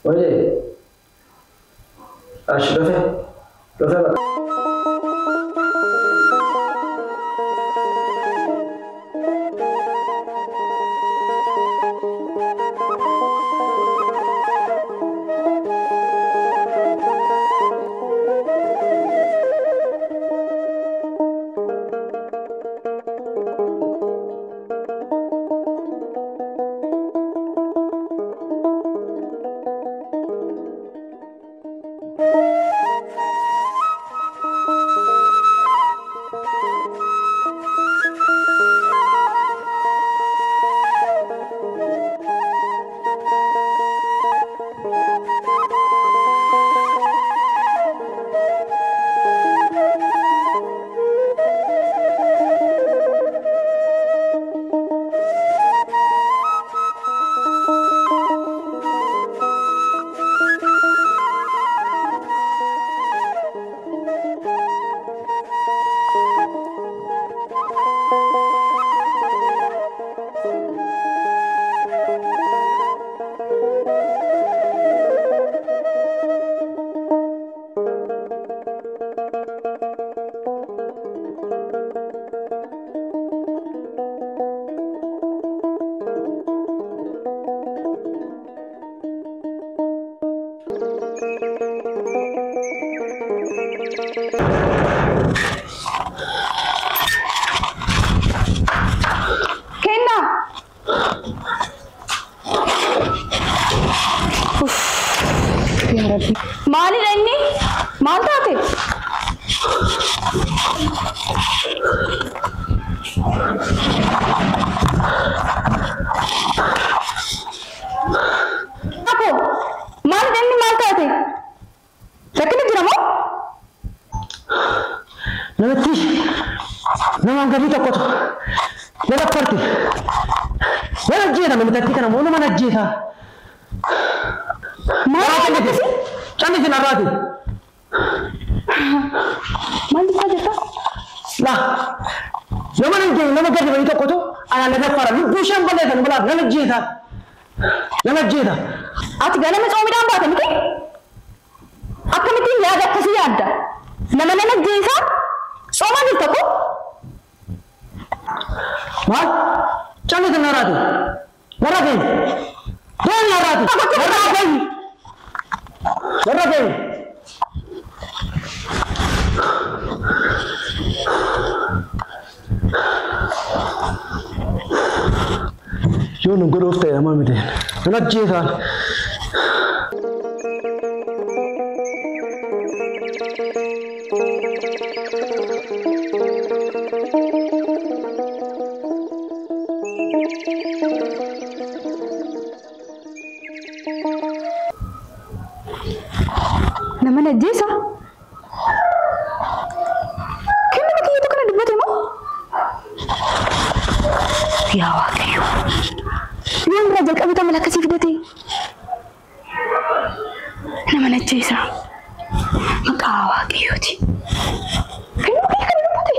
Oye, ash, profe, profe. Maali inni maal taate? Ako maali inni maal taate? Rakkina jira moo? Namatti namaan gadii tokkotu nama korti. Nama ajjeeta namatti kana moo nama ajjeeta? Maal akkasii? Callisi narraati. Maal dubbaa jirta? Laa nama nan geenye nama gadi bahii tokkotu anaan na daffara lubbuu isheen balleessan balaaf nama ajjeeta. Nama ajjeeta. Ati ganama coomiidhaan baate miti? Akkamittiin yaada akkasii yaadda? Nama nama ajjeesaa soomaa jirta koo? Maal? Callisi narraati. Narra geenye. Deemi narraati. Narra geenye. Narra geenye. Yoo nun godhuuf ta'e nama miti. Nan ajjeesaan. Nama ajjeesa? Kennama kiyyatu kana dubbate moo? Yaa Waaqayyo! Yoom irraa jalqabee mala akkasii fidate? Nama ajjeesa. Maqaa Waaqayyooti. Kennama kiyya kana dubbate?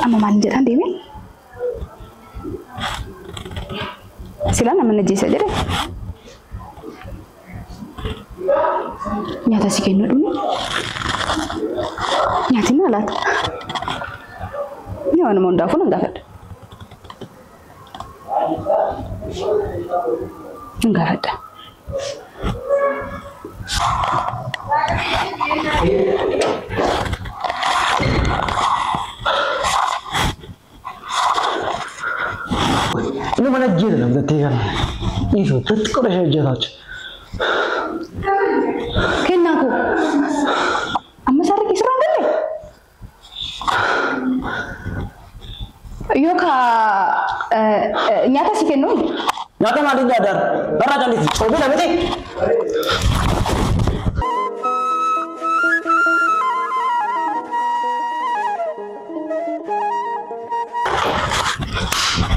Amma maal jedhaan deeme? Sila nama ajjeesa jedhe. Nyaata si kennu dhumne. Nyaati naa laata? Ni waan hundaafuu nan gaafadha. Nan gaafadha. Nama ajjeesa namatti kana. Isu xixiqqoo ishee ajjeesaachu. Kennaa koo amma sarri sirraan galle? Yookaan nyaata si kennu? Nyaata maaliin nyaadaan? Barraa callisi. Oduudha miti.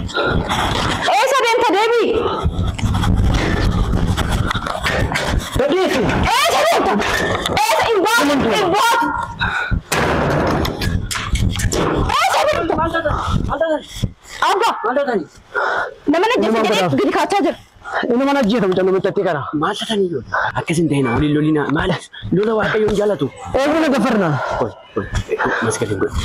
Eessa deemta deebii? Gadhiisi. Eessa deemta? Eessa hin baatu? Hin baatu? Eessa deemta? Abba, nama na jecha jedhee gadi kaachaa jira. Inni mana ajjeeta mucaan namichatti kana. Maal tatanii yoo? Akkas hin ta'in waliin lolina maal lola Waaqayyoon jaalatu. Eeguu na gafarna. Qoy qoy masqalin godhe.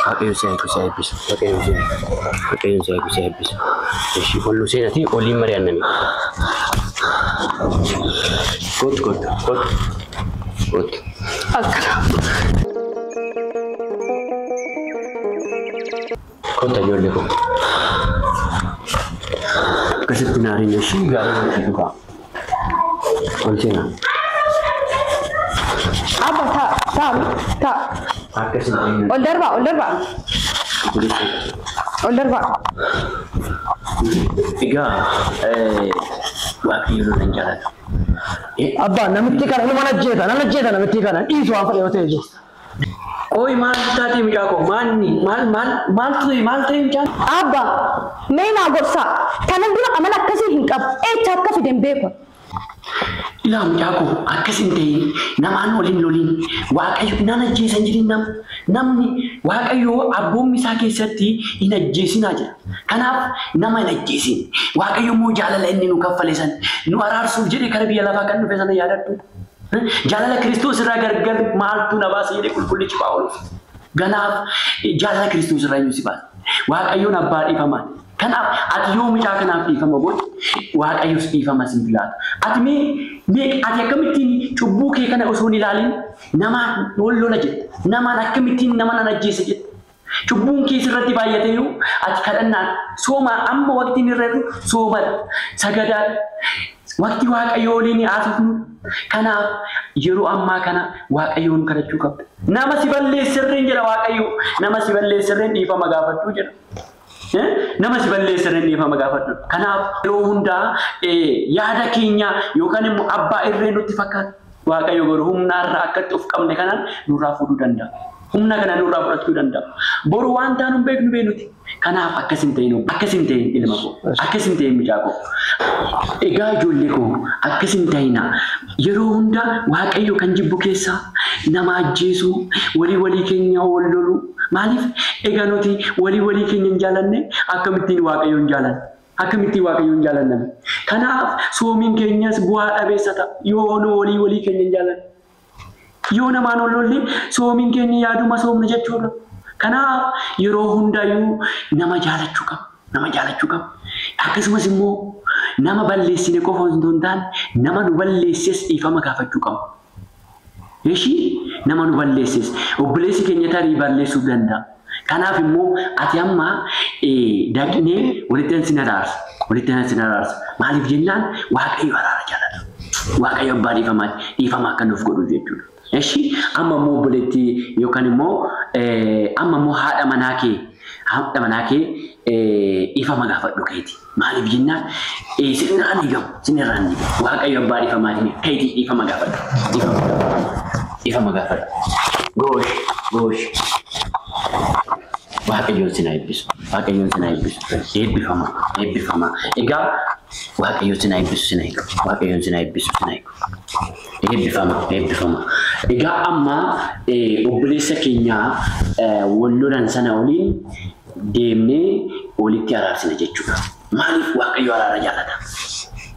Waaqayyoon si eegu si eebbisu. Waaqayyoon si eegu. Waaqayyoon si eegu si eebbisu. Ishii ol seenatii oliin mari'annami. Kootu kootu kootu kootu. Akkana. Kootu ijoollee koo. Akkasitti naariin ishii gaarii nuti dhugaa. Ol seenaa. Abba taa taa taa. Akkas hin ta'in. Ol darbaa ol darbaa ol darbaa. Egaa Waaqayyo lola hin jaalatu. Abbaa namitti kana inni mana ajjeeta. Nama ajjeeta namitti kana. Dhiisu waan fedhe yoo ta'e jiru. Qoy maal taatee mucaa koo maanni maal maal maaltu ta'e maal ta'e mucaan? Abba mee naa gorsaa. Kanan dura amala akkasii hin qabu. Eecha akka fide hin beeku. Ilaa mucaa koo akkas hin ta'in namaan waliin loliin Waaqayyo nan ajjeesan jedhin namni Waaqayyo abboommi isaa keessatti hin ajjeesinaa jedha. Kanaaf nama hin ajjeesin. Waaqayyo immoo jaalala inni nu kaffale san nu araarsuuf jedhee kara biyya lafaa kan dhufe sana yaadadhu. Jaalala Kiristoos irraa gargar maaltu na baasa jedhee qulqullichi Phaawulos. Kanaaf jaalala Kiristoos irraa eenyu si baasa? Waaqayyoon abbaa dhiifamaa. Kanaaf ati yoo mucaa kanaaf dhiifama goote Waaqayyos dhiifama siif laata. Ati mee ati akkamittiin cubbuu kee kana osoo hin ilaalin namaan wal lola jetta. Namaan akkamittiin nama nan ajjeesa jetta. Cubbuun kee sirratti baay'ate yoo ati kadhannaan sooma amma waqtiin irra jiru soomadha. Sagadaadha. Waqtii Waaqayyoo waliin haasofnu. Kanaaf yeroo ammaa kana Waaqayyoon kadhachuu qabda. Nama si balleessirreen jedha Waaqayyo. Nama si balleessirreen dhiifama gaafadhu jedha. Nama si balleessirreen dhiifama gaafadhu. Kanaaf yeroo hundaa yaada keenya yookaan immoo abbaa irree nutti fakkaata. Waaqayyo garuu humnaarraa akkatti of qabne kanaan nurraa fuudhuu danda'a. Humna kana nurraa fudhachuu danda'a. Boru waan taanu hin beeknu beenuti. Kanaaf akkas hin ta'in akkas hin ta'in ilma koo akkas hin ta'in mucaa koo. Egaa ijoollee koo akkas hin ta'ina. Yeroo hundaa Waaqayyo kan jibbu keessaa nama ajjeesuu, walii walii keenya wal loluu. Maaliif egaa nuti walii walii keenya hin jaalanne akkamittiin Waaqayyo hin jaalanne? Akkamittiin Waaqayyo hin jaalanne? Kanaaf soomiin keenyas bu'aa dhabeessa ta'a yoo nu walii walii keenya hin jaalanne. Yoo namaan wal lolle soomiin keenya yaaduma soomna jechuudha. Kanaaf yeroo hundayyuu nama jaalachuu qaba. Nama jaalachuu qaba. Akkasumas immoo nama balleessine qofa osoo hin taane nama nu balleesses dhiifama gaafachuu qaba. Ishii nama nu balleesses obboleessi keenya tarii balleessuu danda'a. Kanaaf immoo ati amma dhaqnee walitti sin araarsa. Walitti sin araarsa. Maaliif jennaan Waaqayyo araara jaalata. Waaqayyo abbaa dhiifamaati. Dhiifama akka nuuf godhu jechuudha. Ishii amma immoo obboleettii yookaan immoo amma immoo haadha manaa kee dhiifama gaafadhu keeti. Maaliif jennaan sinirraan dhiigamu sinirraan dhiigamu. Waaqayyo abbaa dhiifamaati keeti dhiifama gaafadhu. Dhiifama gaafadhu. Goosh goosh. Waaqayyoon sin eebbisu. Waaqayyoon sin eebbisu. Eebbifama eebbifama. Egaa Waaqayyoon sin eebbisu sin eegu. Waaqayyoon sin eebbisu sin eegu. Eebbifama eebbifama. Egaa amma obboleessa keenya wal lolan sana waliin deemnee walitti araarsina jechuudha. Maaliif Waaqayyo araara jaalata?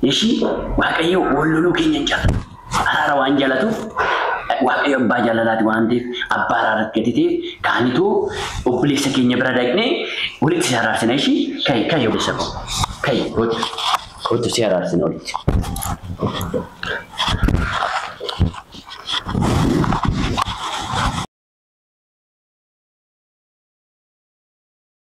Ishii Waaqayyo wal loluu keenya hin jaalatu. Araara waan jaalatuuf Waaqayyo abbaa jaalalaati waan ta'eef abbaa araaraatti gadi ta'eef kaanitoo obboleessa keenya bira dhaqnee walitti si araarsina. Ishii ka'i ka'i obboleessa koo ka'i kootu kootu si araarsina walitti.